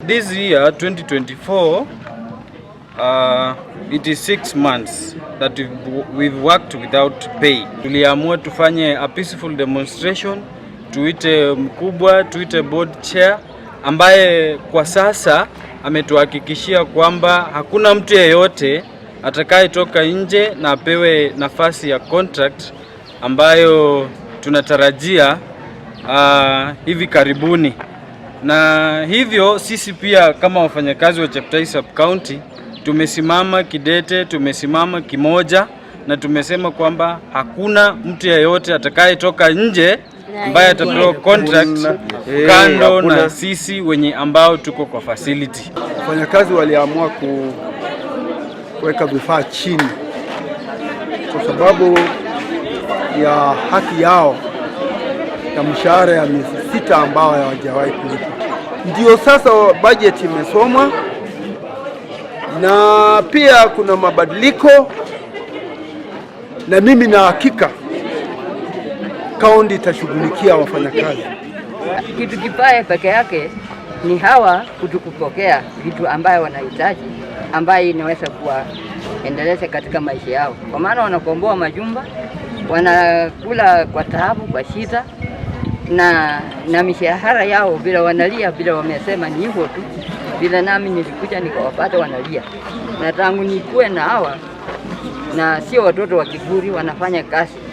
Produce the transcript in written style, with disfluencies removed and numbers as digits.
This year 2024, it is 6 months that we've worked without pay. Tuliamua tufanye a peaceful demonstration, tuite mkubwa, tuite board chair ambaye kwa sasa ametuhakikishia kwamba hakuna mtu yeyote atakayetoka nje na apewe nafasi ya contract ambayo tunatarajia hivi karibuni. Na hivyo sisi pia kama wafanyakazi wa Cheptais Sub County tumesimama kidete, tumesimama kimoja na tumesema kwamba hakuna mtu yeyote atakayetoka nje ambaye atapewa contract kando na sisi wenye ambao tuko kwa facility. Wafanyakazi waliamua kuweka vifaa chini kwa sababu ya haki yao ya mshahara ya miezi 6 ambao hawajawahi kulipwa. Ndio sasa budget imesomwa na pia kuna mabadiliko, na mimi na hakika kaunti itashughulikia wafanyakazi. Kitu kibaya peke yake ni hawa kutokupokea vitu ambayo wanahitaji ambayo inaweza kuwaendeleza katika maisha yao, kwa maana wanakomboa majumba, wanakula kwa taabu, kwa shida na mishahara yao bila wanalia, bila wamesema ni hivyo tu, bila nami nilikuja nikawapata wanalia, na tangu nikuwe na hawa na sio watoto wa kiburi, wanafanya kazi.